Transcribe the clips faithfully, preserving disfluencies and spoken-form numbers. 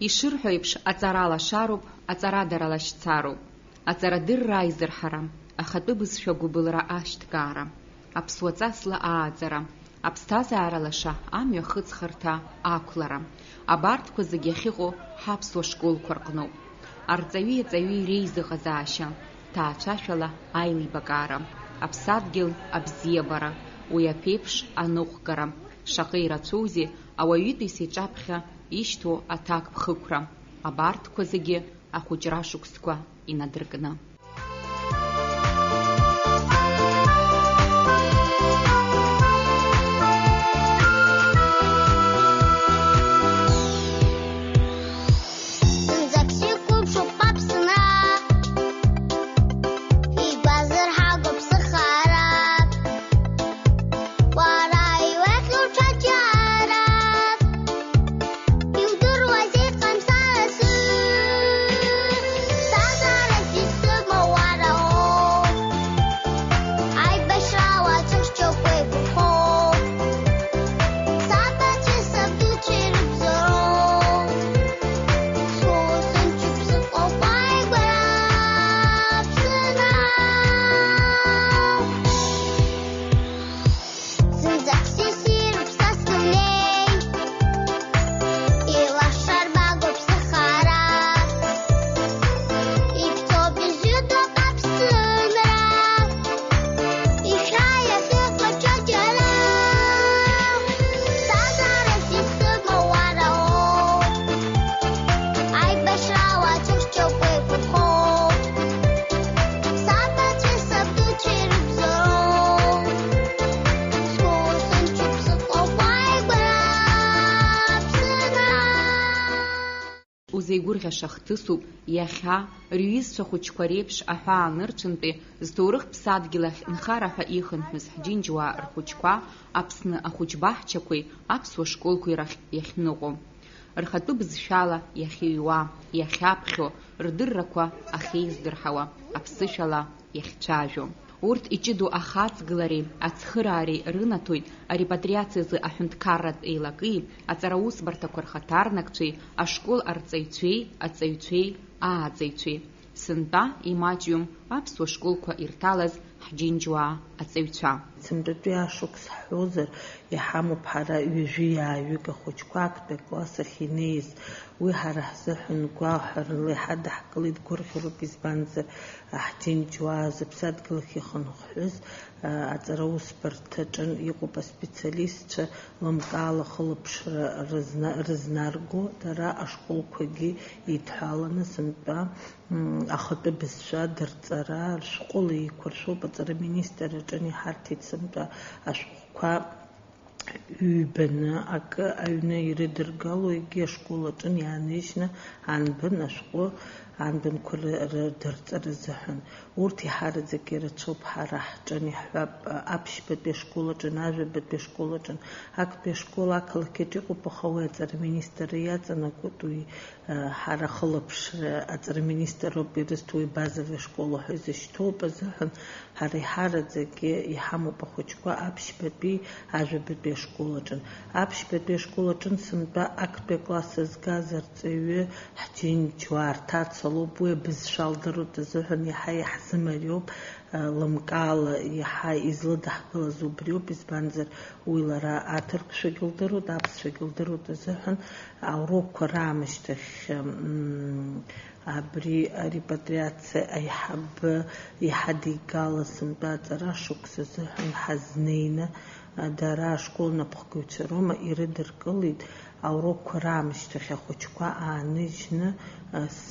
Ишырҳәо еиԥш, аҵара лашароуп, аҵара дара лашьцароуп. Аҵарадырра аизырҳара, ахатәы бызшәа гәыбылра ашьҭкаара, аԥсуа ҵасла ааӡара, аԥсҭазаара лаша амҩа хыҵхырҭа ақәлара, абарҭқәа зегьы ахьыҟоу ҳаԥсуа школқәа рҟноуп. Арҵаҩи аҵаҩи реизыҟазаашьа, ҭаацәашәала аилибакаара, аԥсадгьыл абзиабара, уи аԥеиԥш аныҟәгара, шаҟа ирацәоузеи ауаҩытәыҩса иҿаԥхьа ишьҭоу аҭакԥхықәра, абарҭқәа зегьы ахәыҷра шықәсқәа инадыркны. Зынӡак сиқәымшәо Аԥсны, игәазырҳагоуп сыхаара. Уара иуеиӷьу ҽаџьара, иудыруазеи ҟамсарасы? Сазарас исымоу уара уоуп. Аибашьра уацәыхьчоуп уеиқәыԥхоуп. Сабацәеи сабдуцәеи рыбзоуроуп. Сусымчуп сыҟоуп уааигәара Аԥсынра. Зынӡак ссир-ссируп са сдунеи, илашарбагоуп сыхаара. Иԥҵоуп, ижәытәуп Аԥсынра, ишәа иахьыҟаҵәа џьара. Сазарас исымоу уара уоуп, аибашьра уацәыхьчоуп уеиқәыԥхоуп. Сабацәеи сабдуцәеи рыбзоуроуп. Сусымчуп сыҟоуп уааигәара Аԥсынра. Узеигәырӷьаша хҭысуп иахьа, рҩызцәа хәыҷқәа реиԥш аҳәаа анырцәынтәи, зҭоурых ԥсадгьыл ахь нхара ҳәа ихынҳәыз ҳџьынџьуаа рхәыҷқәа Аԥсны ахәыҷбаҳчақәеи аԥсуа школқәеи рахь иахьныҟәо. Рхатәы бызшәала иахьыҩуа, иахьаԥхьо, рдыррақәа ахьеиздырҳауа, аԥсышәала иахьцәажәо. Урҭ иҷыдоу ахаҵгылареи ацхыраареи рынаҭоит арепатриациазы аҳәынҭқарратә еилакеи, аҵараусбарҭақәа рхаҭарнакцәеи, ашкол арҵаҩцәеи, аҵаҩцәеи, ааҵаҩцәеи. Сынтәа имаҷҩым аԥсуа школқәа ирҭалаз ҳџьынџьуаа аҵаҩцәа. Сынтәатәи ашықәс ҳҳәозар, иҳамоуп ҳара ҩажәи ааҩык ахәыҷқәа актәи акласс ахь инеиз. Уи ҳара ҳзыҳәан гәаҳәарала иҳадаҳкылеит, гәырӷьароуп, избанзар, ҳџьынџьуаа зыԥсадгьыл ахь ихынҳәыз, а, аҵараусбарҭаҿы иҟоуп аспециалистцәа, лымкаала ахылаԥшра рызна-, рызнарго, дара ашколқәагьы идҳәаланы сынтәа, м, ахатәы бызшәа дырҵара, ршәҟәыла еиқәыршәоуп, аҵара министр аҿы иҳарҭеит сынтәа ашәҟәқәа ҩбаны акы аҩны ирыдыргало, егьи ашкол аҿы иааныжьны анбан ашәҟәы, анбанқәа ры-, рыдырҵара азыҳәан. Урҭ иҳараӡак ирацәоуп, ҳара ҳҿы иаҳҳәап, аԥшьбатәи ашкол аҿы, ажәабатәи ашкол аҿы, актәи ашкол ақалақь аҿы иҟоуп, аха уи аҵара аминистрра иаҵанакуеит, уи, э, ҳара ахылаԥшра аҵара аминистрроуп ирызҭо, уи базовый школ ҳәа изышьҭоуп азыҳәан, ҳара иҳараӡакгьы иҳамоуп ахәыҷқәа аԥшьбатәи, ажәабатәи ашкол аҿы. Аԥшьбатәи ашкол аҿы сынтәа актәи акласс згаз арҵаҩы ҳџьынџьуаа рҭаца лоуп, уи абызшәа лдыруеит азыҳәан иаҳа иаҳзымариоуп, лымкаала иаҳа излыдаҳкылаз убриоуп, избанзар, уи лара аҭырқәшәагьы лдыруеит, аԥсшәагьы лдыруеит азыҳәан аурокқәа раамышьҭахь, м, абри арепатриациа аиҳабы иҳадигала сынтәа аҵара шықәса азыҳәан ҳазнеины, дара ашкол напхгаҩцәа роума ирыдыркылеит, аурокқәа раамышьҭахь ахәыҷқәа ааныжьны,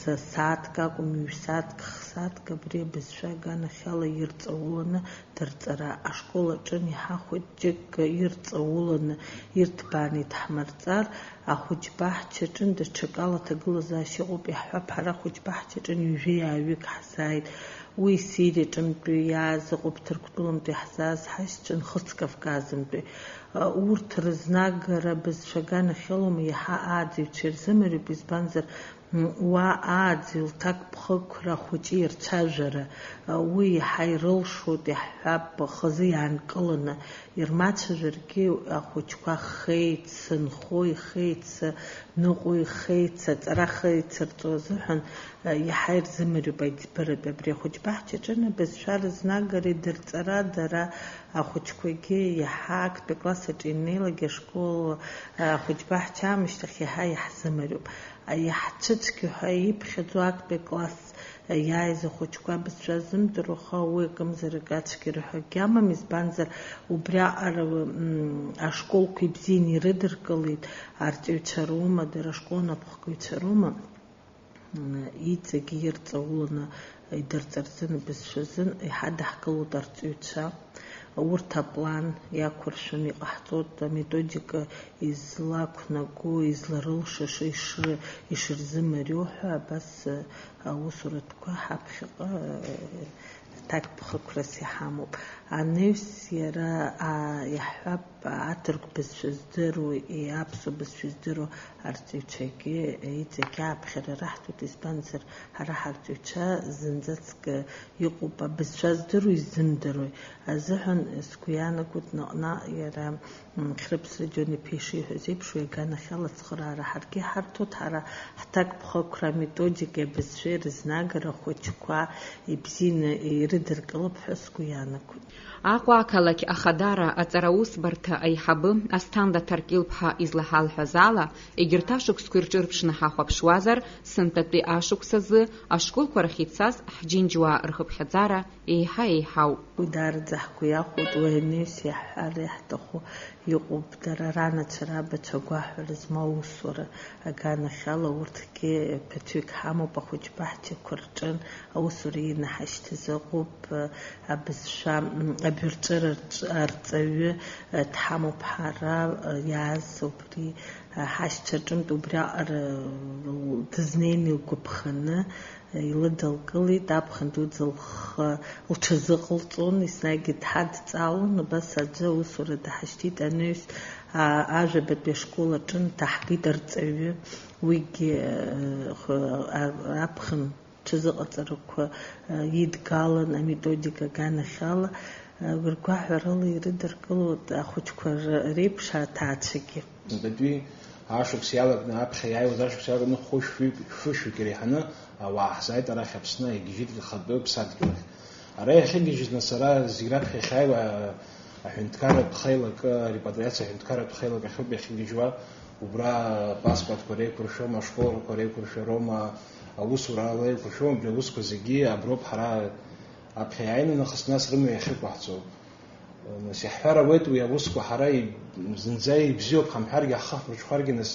са сааҭк акәым, ҩ-сааҭк, х-сааҭк абри абызшәа аганахьала ирҵауланы дырҵара. Ашкол аҿы иаҳа хәыҷык ирҵауланы, ирҭбааны идҳмырҵар, ахәыҷбаҳчаҿы даҽакала аҭагылазаашьа ыҟоуп, иаҳҳәап, ҳара ахәыҷбаҳчаҿы ҩажәи ааҩык ҳзааит. Уи Сириаҿынтәи иааз ыҟоуп, Ҭырқәтәылантәи ҳзааз ҳашьцәа, Нхыҵ Кавказынтәи. Урҭ рызнагара бызшәа аганахьалоума, иаҳа ааӡаҩцәа ирзымариоуп, избанзар, Уа ааӡаҩ лҭакԥхықәра ахәыҷы ирцәажәара, уи иаҳа ирылшоит, иаҳҳәап, хазы иаанкыланы, ирмацәажәаргьы ахәыҷқәа хеицынхо, ихеицныҟәо, ихеицаҵара хеицырҵо азыҳәан, иаҳа ирзымариоуп аиҵбыратә. Абри ахәыҷбаҳчаҿы абызшәа рызнагара идырҵара, дара ахәыҷқәагьы иаҳа актәи акласс аҿы инеилак ашкол ахәыҷбаҳча аамышьҭахь иаҳа иаҳзымариоуп. Иаҳцәыцәгьоу ҳәа иԥхьаӡоу актәи акласс иааиз ахәыҷқәа абызшәа зымдыруа, аха уи акымзарак ацәгьара ҳәа акгьы амам, избанзар, убриаҟара, м, ашколқәа ибзианы ирыдыркылеит, арҵаҩцәа роума, дара ашкол напхгаҩцәа роума, м, иҵегьы ирҵауланы идырҵарц азын, абызшәа азын иҳадаҳкылоит арҵаҩцәа. Урҭ аплан иақәыршәаны иҟаҳҵоит, аметодика излақәнаго, изларылшаша, ишры-, ишырзымариоу ҳәа абас, э, аусуратәқәа ҳаԥхьаҟа, э, ҭакԥхықәрас иҳамоуп. Анаҩс иара, а, иаҳҳәап, аҭырқә бызшәа здыруа, и-, аԥсуа бызшәа здыруа арҵаҩцәагьы, э, иҵегь ааԥхьара раҳҭоит, избанзар, ҳара ҳарҵаҩцәа зынӡаск, э, иҟоуп абызшәа здыруа, изымдыруа азыҳәан, сгәы иаанагоит, наҟ-наҟ иара, м, Хьрыԥс Радион-иԥа ишиҳәаз еиԥш, уи аганахьала ацхыраара ҳаргьы иҳарҭоит, ҳара ҳҭакԥхықәра аметодикеи абызшәеи рызнагара ахәыҷқәа ибзианы ирыдыркылап ҳәа сгәы иаанагоит. Аҟәа ақалақь Ахадара аҵараусбарҭа аиҳабы Асҭанда Ҭаркьыл-ԥҳа излаҳалҳәаз ала, егьырҭ ашықәсқәа ирҿырԥшны ҳахәаԥшуазар, сынтәатәи ашықәс азы ашколқәа рахь ицаз ҳџьынџьуаа рхыԥхьаӡара еиҳа-еиҳауп. Уи даараӡа ҳгәы иахәоит, уи анаҩс иаҳҳәар иаҳҭаху иҟоуп, дара ранацәа, рабацәа агәаҳәара змоу аусура аганахьала урҭгьы ԥыҭҩык ҳамоуп, ахәыҷбаҳчақәа рҿы аусура инаҳашьҭыз ыҟоуп, абызшәа, м, абырҵәыра рҵ-, арҵаҩы, э, дҳамоуп ҳара, э, иааз убри, э, ҳашьцәа рҿынтә убриаҟара, э, дызнеины илгәаԥханы, илыдылкылеит, аԥхын дуӡӡа лхы лҽазыҟалҵон, еснагь дҳадҵаауан, абас аӡәы аусура даҳашьҭит, анаҩс, а, ажәабатәи ашкол аҿы нҭаҳгеит арҵаҩы, уигьы, э, хы-, а-, аԥхын ҽазыҟаҵарақәа, э, идгалан аметодика аганахьала, э, ргәаҳәарыла ирыдыркылоит ахәыҷқәа р-, реиԥш аҭаацәагьы. Сынтәатәи ашықәс иалагны, аԥхьа иааиуаз ашықәс иалагны хәышә-шәҩык, шәышәҩык иреиҳаны ауаа ҳзааит арахь Аԥсны, игьежьит рхатәы ԥсадгьылахь. Ара иахьыгьежьыз, нас, ара зегь раԥхьа иахьааиуа аҳәынҭқарратә хеилак, арепатриациа аҳәынҭқарратә хеилак ахьоуп иахьыгьежьуа, убра апаспортқәа реиқәыршәома, ашколқәа реиқәыршәароума, аусура ала еиқәыршәома, абри аусқәа зегьы аброуп ҳара аԥхьа иааины нахыс нас рымҩа иахьықәаҳҵо. Нас иаҳҳәар ауеит уи аусқәа ҳара и-, зынӡа ибзиоуп ҳамҳәаргьы, ҳхы ҳмырҽхәаргьы, нас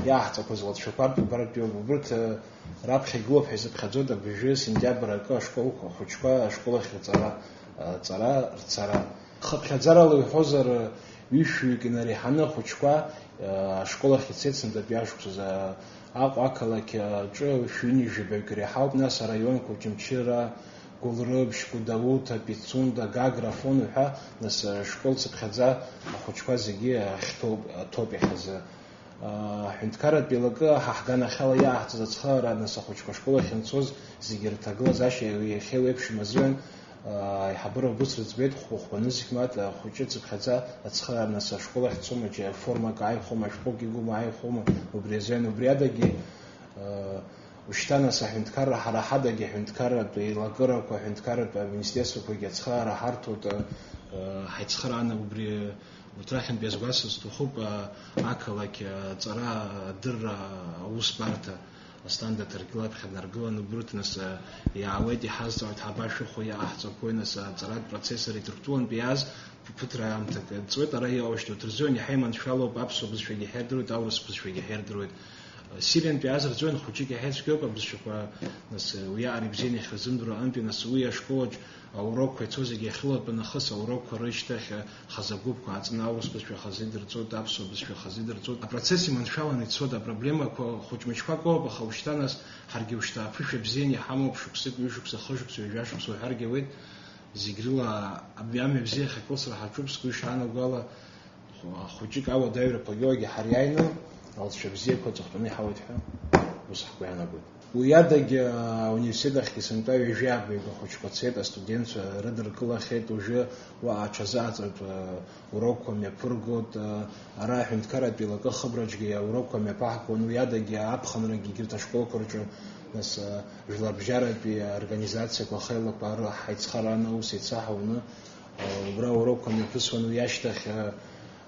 иааҳҵақәаз лҵшәақәартә убартәиоуп. Убырҭ, э, раԥхьа игылоуп ҳәа изыԥхьаӡоит абыржәы сентиабр акы ашколқәа ахәыҷқәа ашкол ахь рҵара, э, ҵара, рцара. Хыԥхьаӡарала иуҳәозар, э, ҩышәҩык инареиҳаны ахәыҷқәа, э, ашкол ахь ицеит сынтәатәи ашықәсазы. Аҟәа ақалақь аҿы шәҩынҩажәаҩык иреиҳауп, нас араионқәа Очамчыра, Гәылрыԥшь, Гәдоуҭа, Пицунда, Гагра, Афон уҳәа, нас, ашкол цыԥхьаӡа ахәыҷқәа зегьы ахьҭоуп, аҭоуп иахьазы. Аҳәынҭқарратә еилакы ҳа ҳганахьала иааҳҵаз ацхыраара, нас ахәыҷқәа ашкол ахь анцоз зегьы рҭагылазаашьа иахьеиуеиԥшым азыҳәан, аиҳабыра убыс рыӡбеит, хәба-хәба нызқь мааҭ ахәыҷы цыԥхьаӡа ацхыраара, нас ашкол ахь дцома, џьа формак ааихәома, шәҟәык игома, ааихәома, убри азыҳәан убри адагьы, Ушьҭа нас аҳәынҭқарра, ҳара ҳадагьы аҳәынҭқарратә еилакырақәа, аҳәынҭқарратә аминистерствақәагьы ацхыраара ҳарҭоит, ҳаицхырааны убри, урҭ рахьынтә иазгәасҭар сҭахуп, ақалақь аҵара, адырра аусбарҭа, Асҭанда Ҭаркьыл аԥхьа днаргыланы, убырҭ нас иаауеит, иҳазҵаауеит, ҳабашәыхәо, иааҳҵақәои, нас аҵаратә процесс ари Ҭырқәтәылантәи иааз ԥыҭра аамҭак ҵуеит, ара иҟоушьҭоу ҭырзыҳәан иаҳа иманшәалоуп, аԥсуа бызшәагьы иаҳа ирдыруеит, аурыс бызшәагьы иаҳа ирдыруеит. Сириантәи иааз рҵоит, хәыҷык иаҳа ицәгьоуп абызшәақәа, нас, уиаҟара ибзианы иахьырзымдыруа аҟынтәи, нас, уи ашкол аҿ аурокқәа ицо зегьы иахьылатәа нахыс аурокқәа рышьҭахь хазы агәыԥқәа ааҵны аурыс бызшәа хазы идырҵоит, аԥсуа бызшәа хазы идырҵоит. Апроцесс иманшәаланы ицоит, апроблемақәа хәыҷ-мыҷқәак ыҟоуп, аха ушьҭа, нас, ҳаргьы ушьҭа аԥышәа бзианы иҳамоуп, шықәсык, ҩышықәса, хышықәса, ҩажәа шықәса уҳәаргьы ауеит. Зегь рыла абри амҩа бзиа ахьакылсра ҳаҿуп, сгәы ишаанагоу ала, хә-, хәыҷык ауадаҩрақәагьы уагьы ҳариааины, алҵшәа бзиақәа аҵыхәтәаны иҳауеит ҳәа. ус ҳгәы иаанагоит. Уи адагьы ауниверситет ахьгьы сынтәа ҩажәи ааба ахәыҷқәа цеит, астудентцәа рыдыркылахьеит, уажәы уа аҽазыҟаҵатәы урокқәа мҩаԥыргоит, ара аҳәынҭқарратә еилакы ахыбраҿгьы аурокқәа мҩаԥаҳгон, уи адагьы аԥхынрагьы егьырҭ ашколқәа рҿы, нас, жәларбжьаратәи аорганизациақәа ахеилақәа ара ҳаицхырааны аус еицаҳауаны, убра аурокқәа мҩаԥысуан, уи ашьҭахь,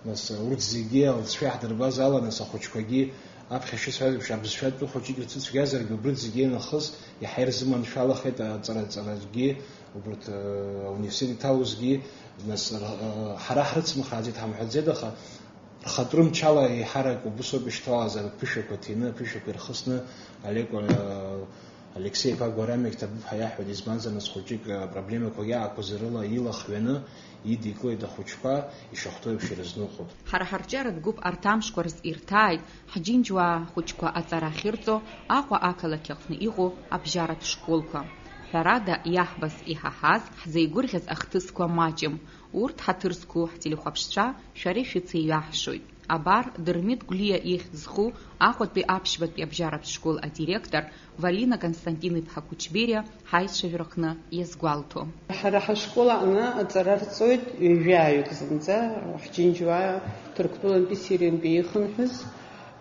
нас, урҭ зегьы алҵшәа иаҳдырбаз ала, нас, ахәыҷқәагьы аԥхьа ишысҳәаз еиԥш, абызшәатәы хәыҷык ирцәыцәгьазаргьы, убырҭ зегьы нахыс иаҳа ирзыманшәалахеит аҵара-, аҵарагьы, убырҭ, э, ауниверситет иҭалозгьы, нас, р-, э, ҳара ҳрыцымхрааӡеит ҳамҳәаӡеит, аха рхатә рымчала еиҳарак убыс ауп ишҭалаз, аԥышәақәа ҭины, аԥышәақәа ирхысны, Олег, э, Алексеи-иԥа Гәарамиа Қьҭарбыԥҳа иаҳәоит, избанзар, нас, хәыҷык, э, проблемақәак иаақәыз рыла илахҩаны идикылеит ахәыҷқәа, ишахәҭоу еиԥш ирызныҟәоит. Ҳара ҳарҿиаратә гәыԥ арҭ амшқәа рзы ирҭааит, ҳџьынџьуаа хәыҷқәа аҵара ахьырҵо Аҟәа ақалақь аҟны иҟоу абжьаратә школқәа. Ҳәарада, иаҳбаз, иҳаҳаз, ҳзеигәырӷьаз ахҭысқәа маҷым. Урҭ ҳаҭыр зқәу ҳтелехәаԥшцәа шәареи шәыцеи иаҳшоит. Абар, Дырмит Гәлиа ихьӡ зху Аҟәатәи аԥшьбатәи абжьаратә школ адиректор Валина Константин-иԥҳа Кучбериа ҳаицәажәараҟны иазгәалҭо. Ҳара ҳашкол аҟны аҵара рҵоит ҩажәаҩык зынӡа, ҳџьынџьуаа Ҭырқәтәылантәи Сириантәи ихынҳәыз,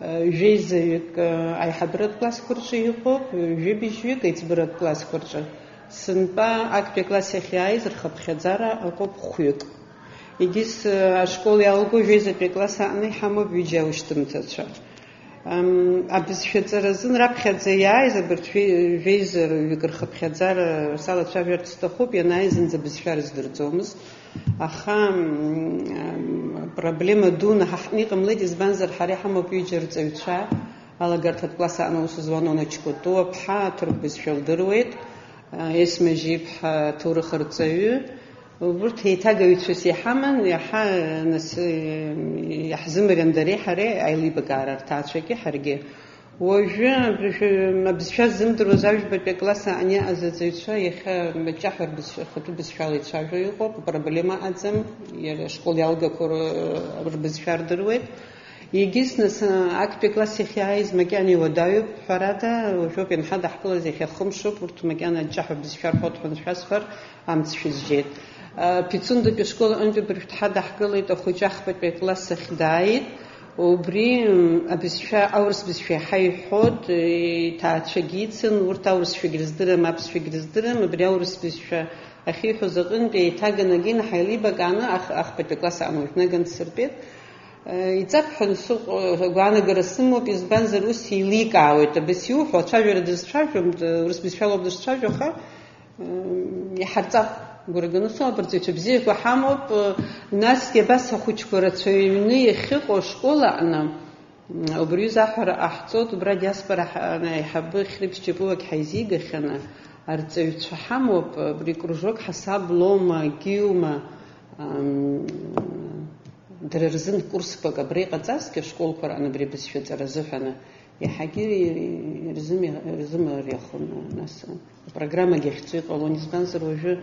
ҩажәеизаҩык аиҳабыратә классқәа рҿы иҟоуп, ҩажәибжьҩык аиҵбыратә классқәа рҿы. Сынтәа актәи акласс иахьааиз рхыԥхьаӡара ыҟоуп хәҩык. Егьыс, ашкол иалго жәеизатәи акласс аҟны иҳамоуп ҩыџьа аушьҭымҭацәа. Ам, абызшәа ҵаразын раԥхьаӡа иааиз абарҭ жәе-, жәеизаҩык рхыԥхьаӡара салацәажәарц сҭахуп, ианааиз зынӡа бызшәа рыздырӡомызт. Аха, м, ам, проблема дуны ҳа ҳҟны иҟамлеит, избанзар, ҳара иҳамоуп ҩыџьа рҵаҩцәа, алагарҭатә класс аҟны аус зуан Оно Чкутуа ԥҳа, аҭырқә бызшәа лдыруеит, а, Есма Жьиԥҳа, аҭоурых арҵаҩы, Урҭ еиҭагаҩцәас иҳаман, иаҳа, нас, иаҳзымариан дареи ҳареи аилибакаара, рҭаацәагьы ҳаргьы. Уажәы абызшәа ззымдыруаз аҩбатәи акласс аҟны иҟаз аҵаҩцәа иахьа маҷаҳәа рбызшәа, рхатәы бызшәала ицәажәо иҟоуп, апроблема ыҟаӡам, иара ашкол иалгақәа ры-, рбызшәа рдыруеит. Егьыс, нас, актәи акласс иахьааиз макьана иуадаҩуп, ҳәарада, уажәоуп ианҳадаҳкылаз, иахьа хымшуп, урҭ макьана аҷҷаҳәа бызшәа рҳәоит ҳәа аншәасҳәар, амц шәызжьеит. А, Пицундатәи ашкол аҟынтәи абыржә дҳадаҳкылеит ахәыҷы ахԥатәи акласс ахь дааит. Убри, м, абызшәа, аурыс бызшәа иаҳа иҳәот, иҭаацәагьы ицын, урҭ аурысшәагь рыздырам, аԥсшәагь рыздырам, абри аурыс бызшәа ахьиҳәоз аҟынтәи еиҭаганы агьина ҳаилибакааны ах-, ахԥатәи акласс аамуажә наган дсыртәеит. Э, иҵап ҳәа сыҟоу агәаанагара сымоуп, избанзар ус еиликаауеит, абас иуҳәо, ацәажәара дызцәажәом, д-, урыс бызшәалоуп дызцәажәо, аха, м, иҳарҵап, гәра ганы сыҟоуп, арҵаҩцәа бзиақәа ҳамоуп, э, насгьы абас ахәыҷқәа рацәаҩны иахьыҟоу ашкол аҟны, м, убри аҩыза аҳәара ҟаҳҵоит, убра адиаспора ҳа-, аиҳабы Хьрыԥс Ҷапуагь ҳаизигахьаны, арҵаҩцәа ҳамоуп, абри кружок ҳасаб Лома, Гиума, ам, Дара рзын курсқәак абра иҟаҵазҭгьы, ашколқәа раан абри абызшәа аҵара азыҳәаны, иаҳагьы ирзым-, ирзымариахон, нас, апрограммагьы ахьцо иҟалон, избанзар, уажәы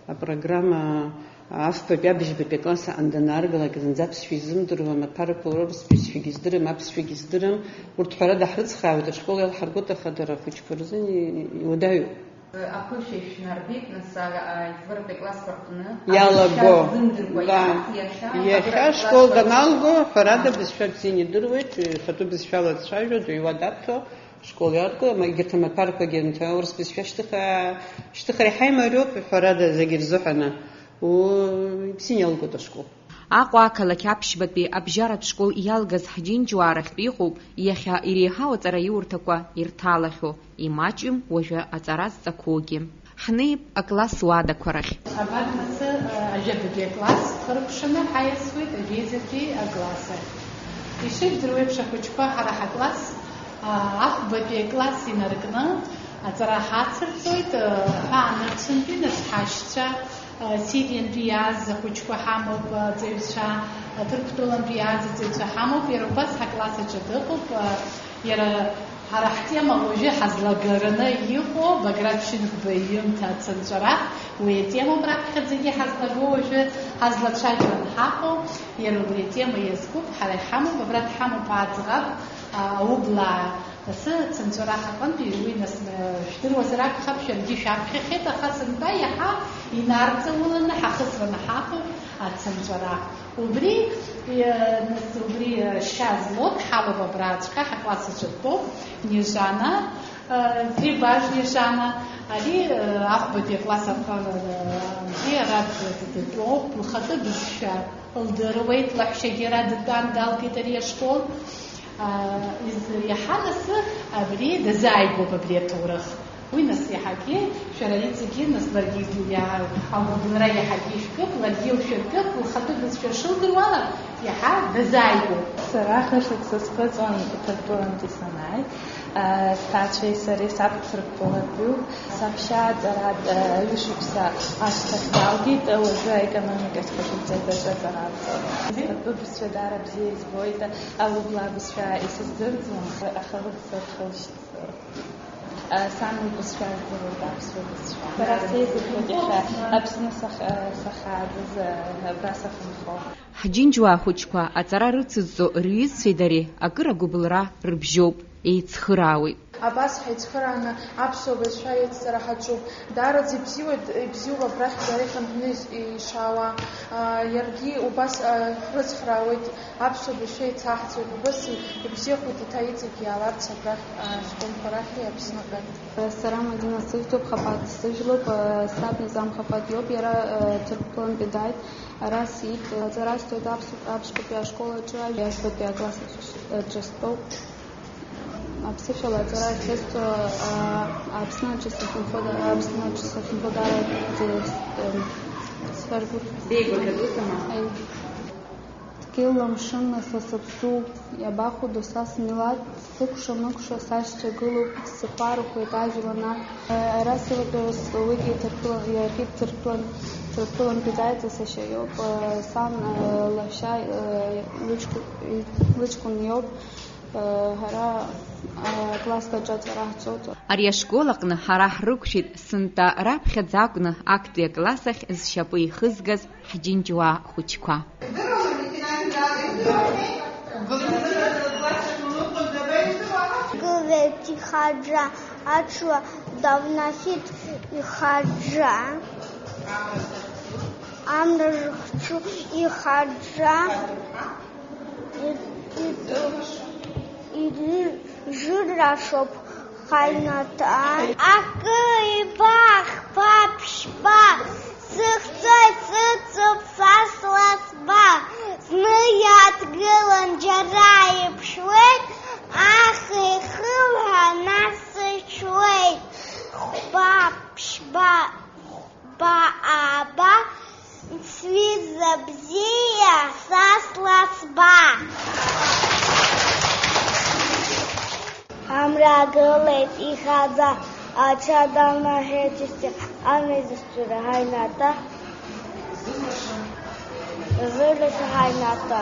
апрограмма афбатәи абыжьбатәи акласс аан данааргалак, зынӡа аԥсшәа изымдыруа, амаҭәарқәа урыс бызшәагьы издырам, аԥсшәагьы издырам, урҭ ҳәарада ҳрыцхраауеит, ашкол иалҳаргоит, аха дара ахәыҷқәа рзын и-, иуадаҩуп. Аԥышәа ишәнарбеит, нас, ара, аиҵбыратәи аклассқәа рҟны Иалаго. Абызшәа ззымдыруа Да. Иаҳ-, иахьа Иахьа аиҵбыратәи школ классқәа даналго, ҳәарада, рҟны. Бызшәа бзианы идыруеит, ихатәы бызшәала дцәажәоит, уи уа даҭо, школ иадго, ма-, егьырҭ амаҭәарқәагьы, анҭ-, аурыс бызшәа шьҭыхра, шьҭыхра иҳаимариоуп, ҳәарада, зегьы рзыҳәаны. У, ибзианы иалгоит ашкол. Аҟәа ақалақь аԥшьбатәи абжьаратә школ иалгаз ҳџьынџьуаа рахьтә иҟоуп иахьа иреиҳау аҵараиурҭақәа ирҭалахьоу, имаҷым уажәы аҵара зҵақәоугьы. Ҳнеип акласс уадақәа рахь. Абарҭ асы, а, ажәабатәи акласс хыркәшаны ҳаиасуеит ажәеизатәи акласс ахь. Ишыжәдыруа еиԥш, ахәыҷқәа ҳара ҳакласс, а, ахәбатәи акласс инаркны аҵара ҳацырҵоит, а, ҳәа анырцәынтәи, нас ҳашьцәа, Сириантәи иааз ахәыҷқәа ҳамоуп, аҵаҩцәа, Ҭырқәтәылантәи иааз аҵаҩцәа ҳамоуп, иара убас ҳакласс аҿы дыҟоуп, иара ҳара ҳтема уажәы ҳазлагараны иҟоу Баграт Шьынқәба иҩымҭа Ацынҵәара, уи атемоуп раԥхьаӡагьы ҳазлаго уажәы ҳазлацәажәо анҳаҟоу, иара убри атема иазкуп, ҳара иҳамоуп, абра дҳамоуп аӡӷаб, аублаа, Асы ацынҵәарах аҟынтәи уи нас, э, жәдыруазар акәхап, шәаргьы шәаԥхьахьеит, аха сынтәа иаҳа инарҵауланы ҳахысраны ҳаҟоуп ацынҵәарах. Убри, э, нас убри, э, шьа злоу дҳалоуп абраҵәҟьа, ҳакласс аҿы дтәоуп, Нежана, э, Трибаж Нежана, ари, э, ахәбатәи акласс аҟны, э, ара дтәоуп, лхатәы бызшәа лдыруеит, лаҳәшьагьы ара дтәан, далгеит ари ашкол. Аа, из-, иаҳа нас абри дазааигәоуп абри аҭоурых. Уи нас иаҳагьы, шәара иҵегьы нас ларгьы иа-, агәыбылра иаҳагьы ишәкып, ларгьы илшәыркып, лхатәы бызшәа шылдыруала иаҳа дазааигәоуп. Сара хышықәса схыҵуан Ҭырқәтәылантәи санааи, аа, сҭаацәеи сареи саб Ҭырқәтәылатәиуп, саҳәшьа аҵара, аа, ҩышықәса ашьҭахь далгеит, уажәы аекономикатә факультет аҿы аҵара алҵоит. Схатәы бызшәа даара бзиа избоит, аублаа бызшәа исыздырӡом, аха лыԥсы рхылшьҭроуп. Сан лбызшәа здыруеит, аԥсуа бызшәа. Сара сеиқәырхоит иахьа Аԥсны сах-, сахьааӡаз, абра сахьынхо. Ҳџьынџьуаа хәыҷқәа аҵара рыцызҵо рҩызцәеи дареи акыр агәыбылра рыбжьоуп, еицхыраауеит. Абас ҳаицхырааны аԥсуа бызшәа еицҵара ҳаҿуп. Даараӡа ибзиуеит, ибзиоуп абрахь дара ихынҳәны иш-, ишаауа. Иаргьы убас ҳрыцхраауеит, аԥсуа бызшәа еицаҳҵоит. Убас ибзиахоит еиҭа иҵегь иааларц абрахь, ҳкомхарахьи Аԥсныҟа. Сара Мадина сыжәлоуп, Хапаҭ сыжәлоуп, саб Низам Хапаҭ иоуп, иара Ҭырқәтәылантәи дааит, ара сиит, аҵара сҵоит аԥс-, аԥшьбатәи ашкол аҿы, аҩбатәи акласс аҿы стәоуп. Аԥсышәала аҵара ахьысҵо, а, Аԥсны аҿы сахьынхо да-, Аԥсны аҿы сахьынхо дара д-, м, сфаргәырӷьоит. Деигәырӷьоит, усама? Аи. Дгьыл амшын са саԥсуоуп, иабахәыдо са смилаҭ, сыкәша-мыкәша сашьцәа гылоуп, сыхәарахоит ажәла наҟ. Ара сылатәоу уигьы Ҭырқәтәыла-, иаргьы Ҭырқәтәылан-, Ҭырқәтәылантәи дааит, сашьа иоуп, сан, лашьа, лыҷкәын, лыҷкәын иоуп. Ҳара аклассқәа аҿы аҵара ҳҵоит. Ари ашкол аҟны ҳара ҳрықәшәеит сынтәа раԥхьаӡа акәны актәи акласс ахь зшьапы ихызгаз ҳџьынџьуаа хәыҷқәа. Гылеит ихаџьа, аҽла давнахьеит ихаџьа, амра зыхьчо ихаџьа. Ижырашоуп ҳаҩнаҭа. Акы, ҩба, хԥа, ԥшьба, сыхьӡоит, сыцуп са сласба. Зны иааҭгылан џьара иԥшуеит, аха ихылҳәа нас сыҽуеит. Хәба, ԥшьба, Ба, аба, сҩыза бзиа, са сласба. Амра гылеит ихаӡа, аҽа далнахьеит исцәа, амра изышәҵәыра ҳаҩнаҭа, зырлас ҳаҩнаҭа.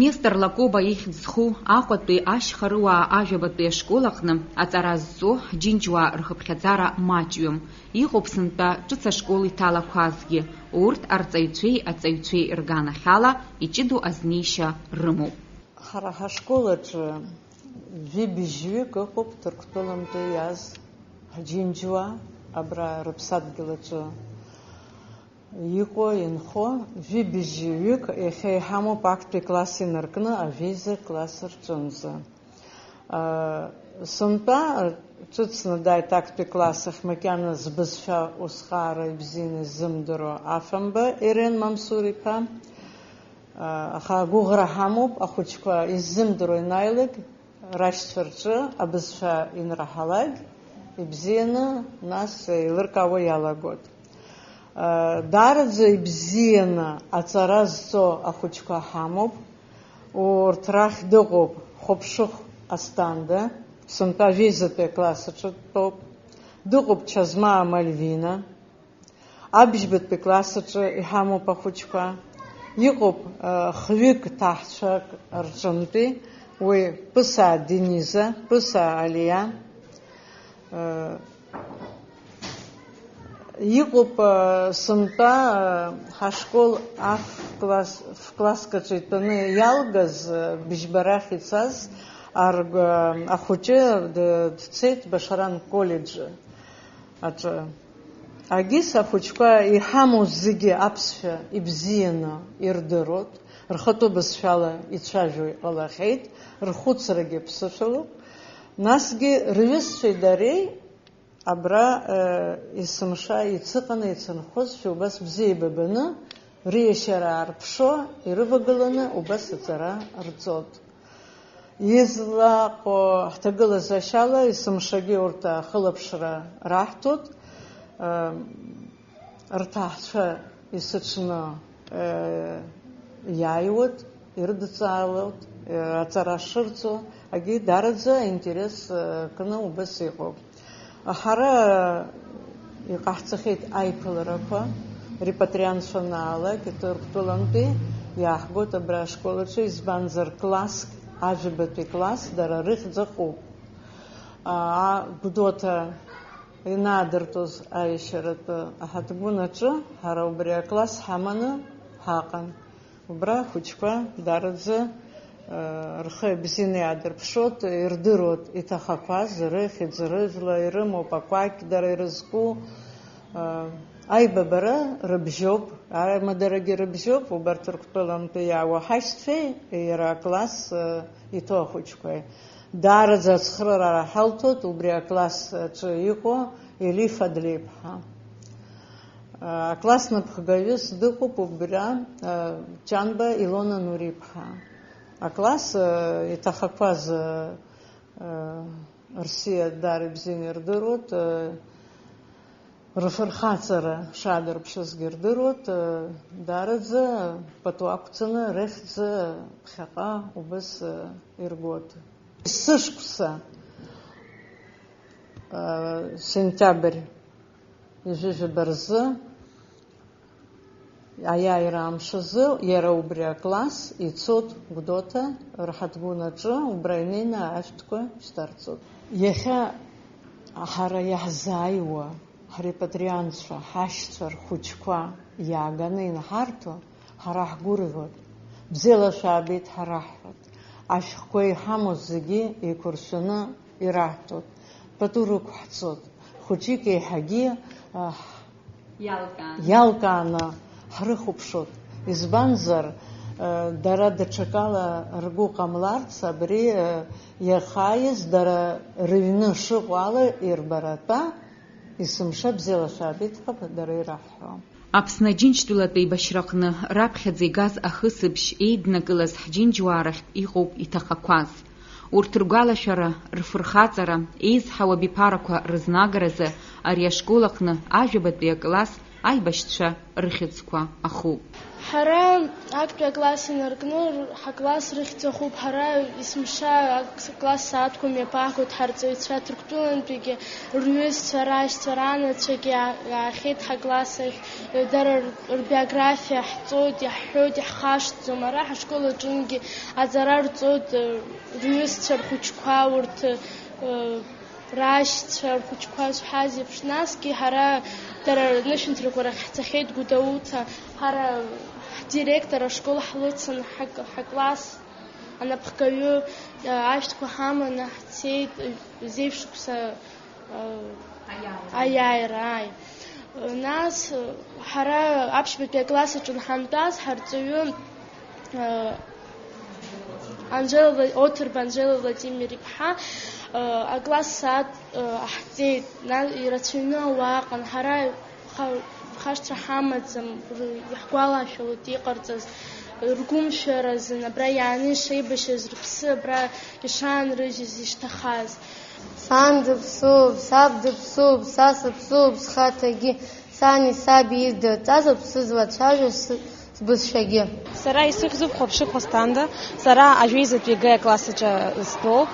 Нестор Лакоба ихьӡ зху Аҟәатәи ашьхарыуаа ажәабатәи ашкол аҟны аҵара зҵо ҳџьынџьуаа рхыԥхьаӡара маҷҩым. Иҟоуп сынтәа ҿыц ашкол иҭалақәазгьы. Урҭ арҵаҩцәеи аҵаҩцәеи рганахьала иҷыдоу азнеишьа рымоуп. Ҳара ҳашкол аҿы жәибжьҩык ыҟоуп Ҭырқәтәылантәи иааз ҳџьынџьуаа абра рыԥсадгьыл аҿы иҟоу, инхо, жәибжьҩык иахьа иҳамоуп актәи класс инаркны ажәеиза класс рҿынӡа. Сынтәа ҿыцны дааит актәи класс ахь макьана збызшәа усҟаара ибзианы иззымдыруа Афамба Ерен Мамсур-иԥа. Аха агәыӷра ҳамоуп, ахәыҷқәа иззымдыруа ианааилак, рашьцәа рҿы абызшәа инраҳалак, ибзианы, нас, еилыркаауа иалагоит. Даараӡа ибзианы аҵара зҵо ахәыҷқәа ҳамоуп. Урҭ рахь дыҟоуп Хәаԥшыхә Асҭанда, сынтәа жәеизатәи акласс аҿы дтәоуп. Дыҟоуп Чазмаа Мальвина. Абжьбатәи класс аҿы иҳамоуп ахәыҷқәа. Иҟоуп, э, хҩык ҭаҳцәак рҿынтәи, уи Пысаа Дениза, Пысаа Алиа, э, Иҟоуп, э, сынтәа, э, ҳашкол аф-класс, ф-класск аҿы итәаны иалгаз, э, быжьба рахь ицаз арг-, э, ахәыҷы д-, дцеит Башаран коллеџь аҿы. Агьыс ахәыҷқәа иҳамоу зегьы аԥсшәа ибзианы ирдыруеит, рхатәы бызшәала ицәажәо иҟалахьеит, рхәыцрагьы ԥсышәалоуп. Насгьы рҩызцәеи дареи Абра, э, есымша ицыҟаны ицынхозшәа убас бзиа еибабаны, рыешьара аарԥшо, ирывагыланы убас аҵара рҵот. Излаҟоу ҳҭагылазаашьала есымшагьы урҭ ахылаԥшра раҳҭоит, э, рҭаацәа есыҽны, э, иааиуеит, ирыдҵаалоит, э, аҵара шырҵо, агьи даараӡа аинтерес, э, кны убас иҟоуп. Ҳара иҟаҳҵахьеит аиԥыларақәа, репатрианцәа анаалак, Ҭырқәтәылантәи иааҳгоит абра ашкол аҿы, избанзар, класск, ажәабатәи класс, дара рыхьӡ ахуп. А, Гәдоуҭа инаадыртәоз аиашьаратәы аҳаҭгәын аҿы ҳара убри акласс ҳаманы ҳаҟан. Убра ахәыҷқәа даараӡа, э, рхы ибзианы иаадырԥшуеит, ирдыруеит иҭахақәаз, рыхьӡ, рыжәла ирымоуп, акәакь дара ирызку, э, аибабара рыбжьоуп, аимадарагьы рыбжьоуп, убарҭ Ҭырқәтәылантәи иаауа ҳашьцәеи иара акласс, э, иҭоу ахәыҷқәеи. Даараӡа ацхыраара ҳалҭоит убри акласс аҿы иҟоу Елиф Адлеиԥҳа. Акласс напхгаҩыс дыҟоуп убра, Ҷанба Илона Нуриԥҳа. Акласс, иҭахақәаз, рсиа даара ибзианы ирдыруеит, рфырхаҵара шаадырԥшызгьы рдыруеит, даараӡа пату ақәҵаны рыхьӡ ԥхьаҟа убас иргоит. Есышықәса, сентиабр ҩажәижәаба рзы, аиааира амш азы, иара убри акласс ицоит Гәдоуҭа рҳаҭгәын аҿы, убра инеины ашәҭқәа шьҭарҵоит. Иахьа ҳара иаҳзааиуа ҳрепатриантцәа, ҳашьцәа рхәыҷқәа иааганы инҳарҭо, ҳара ҳгәырӷьоит, бзиала шәаабеит ҳараҳҳәоит, ашәҟәқәа иҳамоу зегьы еиқәыршәаны ираҳҭоит, пату рықәҳҵоит, хәыҷык еиҳагьы, аҳ, Иалкааны. Иалкааны ҳрыхәаԥшуеит. Избанзар, э, дара даҽакала ргәы ҟамларц, абри, э, иахааиз дара рыҩны шыҟоу ала ирбаратәа, есымша бзиала шәаабеит ҳәа дара ираҳҳәо. Аԥсны Аџьынџьтәылатә еибашьраҟны раԥхьаӡа игаз ахысыбжь еиднакылаз ҳџьынџьуаа рахьтә иҟоуп иҭахақәаз. Урҭ ргәалашәара, рфырхаҵара, еизҳауа абиԥарақәа рызнагаразы ари ашкол аҟны ажәабатәи акласс аибашьцәа рыхьӡқәа ахуп. Ҳара актәи акласс инаркны р-, ҳакласс рыхьӡ ахуп, ҳара есымша ак-, класс сааҭқәа мҩаԥаҳгоит, ҳарҵаҩцәа Ҭырқәтәылантәигьы, рҩызцәа, рашьцәа, ранацәагьы иаа-, иаахьеит ҳакласс ахь, дара р-, рбиографиа ҳҵоит, иаҳҳәоит, иаҳхашҭӡом, ара ҳашкол аҿынгьы аҵара рҵоит, рҩызцәа, рхәыҷқәа урҭ, рашьцәа, рхәыҷқәа зҳәаз еиԥш, насгьы ҳара дара рнышәынҭрақәа рахь ҳцахьеит Гәдоуҭа, ҳара ҳдиректор ашкол ҳлыцын, ҳак-, ҳакласс анапхгаҩы, ашәҭқәа ҳаманы ҳцеит, зеижә шықәса, Аиааира. Аиааира, ааи. Нас, ҳара аԥшьбатәи акласс аҿы ҳантәаз, ҳарҵаҩы, Анжела Вла-, Оҭырба Анжела Владимир-иԥҳа, акласс сааҭ ҟаҳҵеит, на-, ирацәаҩны ауаа ыҟан, ҳара ха-, хашҭра ҳамаӡам, р-, иаҳгәалашәалоит иҟарҵаз, ргәымшәаразын, абра иааны ишеибашьыз, рыԥсы абра ишаанрыжьыз, ишҭахаз. Сан дыԥсуп, саб дыԥсуп, са сыԥсуп, схаҭагьы, сани саби ирдырҵаз ауп сызлацәажәо сы-, сбызшәагьы. Сара исыхьӡуп Хәаԥшыхә Асҭанда, сара ажәеизатәи Г акласс аҿы стәоуп.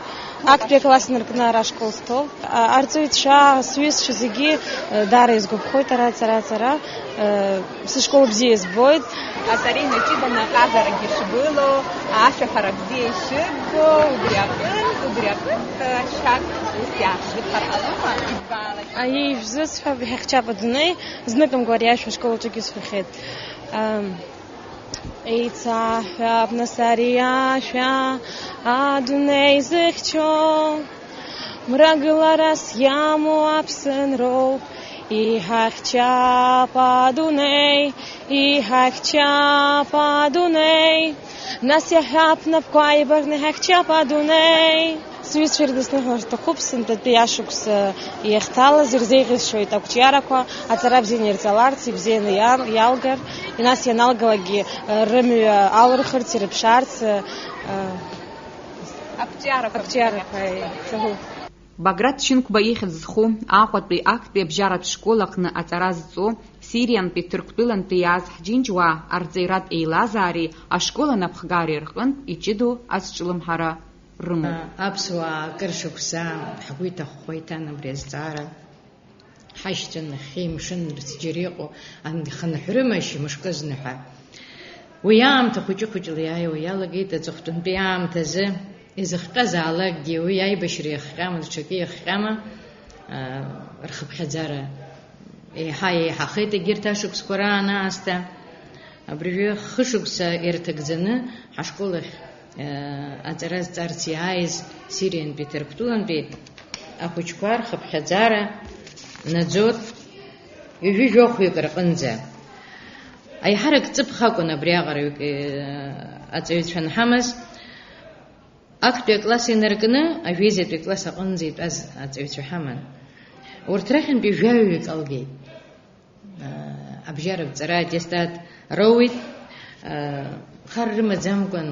Актәи акласс инаркны ара ашкол сҭоуп. А, арҵаҩцәа, сҩызцәа зегьы, э, даара изгәаԥхоит ара аҵара, аҵара. Э, сышкол бзиа избоит. Аҵара инаҷыданы аҟазарагьы шбылоу, ашәаҳәара бзиа ишыббо, убри аҟынтә, убри аҟынтә, э, шәак ус иаҳзыԥхар ҟалома? Избалак. Аиеи, шәзысҳәап, иҳахьчап адунеи, зныкымкәа ари ашәа ашкол аҿгьы сҳәахьеит. Ам, Еицаҳҳәап, нас, ари ашәа, адунеи зыхьчо, мрагыларас иамоу аԥсынроуп, иҳахьчап адунеи, иҳахьчап адунеи, нас иаҳҳәап, напқәа еибаркны, иҳахьчап адунеи. Сҩызцәа ирыдысныҳәар сҭахуп, сынтәатәи ашықәс иахьҭалаз ирзеиӷьасшьоит ақәҿиарақәа, аҵара бзианы ирҵаларц, ибзианы иал-, иалгар, нас ианалгалакгьы, э, рымҩа алырхырц, ирыԥшаарц, э, э, ақәҿиарақәа ақәҿиарақәа, э, иҭахуп. Баграт Шьынқәба ихьӡ зху Аҟәатәи актәи абжьаратә школ аҟны аҵара зҵо, Сириантәи Ҭырқәтәылантәи иааз ҳџьынџьуаа арҵаҩратә еилазаареи ашкол анапхгареи рҟынтә иҷыдоу азҿлымҳара рымоуп. Аԥсуаа акыр шықәса ҳгәы иҭахәхәа иҭан абри азҵаара. Ҳашьцәа нахьхьи мшыннырцә џьара иҟоу, ан-, хынҳәрымашь мышкызны ҳәа. Уи аамҭа хәыҷы-хәыҷла иааиуа иалагеит аҵыхәтәантәи аамҭазы, изыхҟьазаалакгьы уи аибашьра иахҟьама, даҽакы иахҟьама, аа, рхыԥхьаӡара еиҳа еиҳахеит егьырҭ ашықәсқәа раан аасҭа. Абыржәы хышықәса ирҭагӡаны ҳашкол ахь, э, аҵара зҵарц иааиз Сириантәи Ҭырқәтәылантәи ахәыҷқәа рхыԥхьаӡара наӡоит ҩажәи жәохәҩык рҟынӡа. Аиҳарак ҵыԥх акәын абриаҟара, э, аҵаҩцәа анҳамаз. Актәи акласс инаркны, ажәеизатәи акласс аҟынӡа итәаз аҵаҩцәа ҳаман. Урҭ рахьынтәи жәаҩаҩык алгеит. Абжьаратә ҵара аттестат роуит. Хар рымаӡамкәан,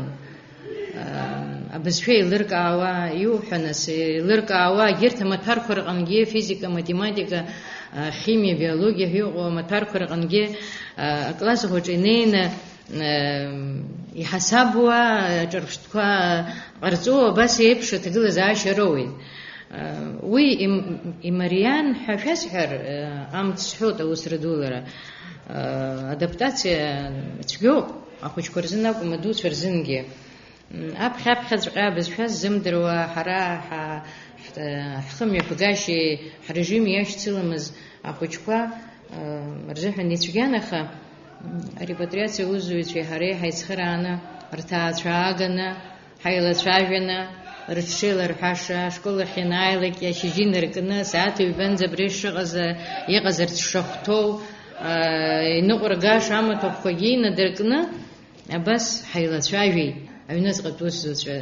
абызшәа еилыркаауа, иуҳәа нас, еилыркаауа, егьырҭ амаҭәарқәа рҟынгьы, физика, математика, химиа, биологиа ҳәа иҟоу амаҭәарқәа рҟынгьы, акласс хәыҷы инеины, иҳасабуа, аҿырԥштәқәа ҟарҵо, абас еиԥш аҭагылазаашьа роуеит. Уи им-, имариан ҳәа шәасҳәар, амц сҳәоит аус рыдулара. Адаптациа цәгьоуп, ахәыҷқәа рзын акәым, адуцәа рзынгьы. Аԥхьа-аԥхьаҵәҟьа абызшәа ззымдыруа, ҳара ҳа-, ҳ-, ҳхымҩаԥгашьеи ҳрежими иашьцыламыз ахәыҷқәа, э, рзыҳәан ицәгьан, аха, м, арепатриациа усзуҩцәеи ҳареи ҳаицхырааны, рҭаацәа ааганы, ҳаилацәажәаны, рыҽшеиларҳәаша, ашкол ахь ианааилак, ашьыжьы инаркны, асааҭ ҩбанӡа абри шыҟаз, э, иҟазарц шахәҭоу, э, иныҟәыргаша амаҭәахәқәагьы инадыркны, абас ҳаилацәажәеит, аҩныҵҟатә усзуҩцәа,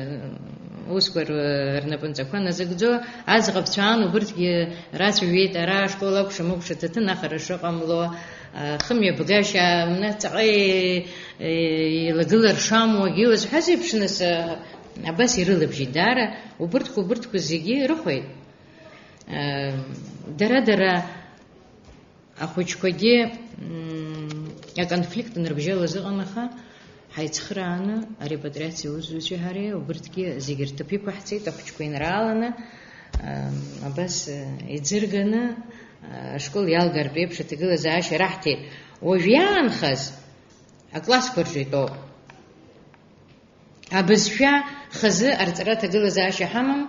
усқәа р-, рнапынҵақәа назыгӡо аӡӷабцәа аан, убырҭгьы рацәажәеит, ара ашкол акәша-мыкәша ҭаҭын ахара шыҟамло, хымҩаԥгашьа, мна ҵаҟа е-, е-, еилагылар шамуагьы, уазҳәаз еиԥш, нас, а, абас ирылабжьеит даара, убырҭқәа, убырҭқәа зегьы рыхәеит. А, дара-дара Ахәыҷқәагьы, м, аконфликт анырбжьалаз ыҟан, аха ҳаицхырааны арепатриациа усзуҩцәеи ҳареи убырҭгьы зегьы рҭыԥ иқәаҳҵеит, ахәыҷқәа инрааланы, ам, абас, э, иӡырганы, э, ашкол иалгартә еиԥш аҭагылазаашьа раҳҭеит. Уажә иаанхаз аклассқәа рҿы итәоуп. Абызшәа хазы арҵара аҭагылазаашьа ҳамам,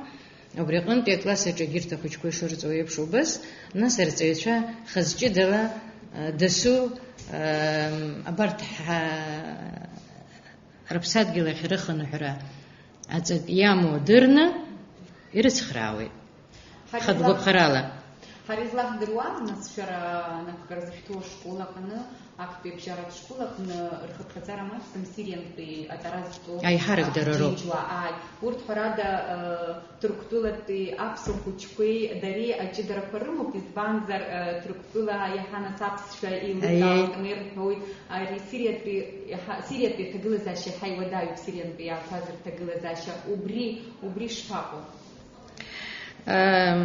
убри аҟынтәи акласс аҿы егьырҭ ахәыҷқәа ишырҵо еиԥш убас, нас арҵаҩцәа хаз ҷыдала, а, дасу, а, абарҭ ҳа-, рыԥсадгьыл ахь рыхынҳәра аҵак иамоу дырны ирыцхраауеит. Ҳара излаҳ-, хатә гәаԥхарала. Ҳара излаҳдыруа, нас, шәара напхгара зышәҭоу ашкол аҟны, актәи абжьаратә школ аҟны рхыԥхьаӡара маҷӡам, Сириантәи аҵара зҵо аиҳарак дара роуп. Аџьынџьуаа, ааи. Урҭ, ҳәарада, э, Ҭырқәтәылатәи аԥсуа хәыҷқәеи дареи аҷыдарақәа рымоуп, избанзар, э, Ҭырқәтәыла иаҳа нас аԥсшәа еилыркаауеит, аиеи, ирҳәоит, ари Сириатәи, иаҳа, Сириатәи аҭагылазаашьа иаҳа иуадаҩуп, Сириантәи иаақәаз рҭагылазаашьа. Убри, убри шԥаҟоу? Ам,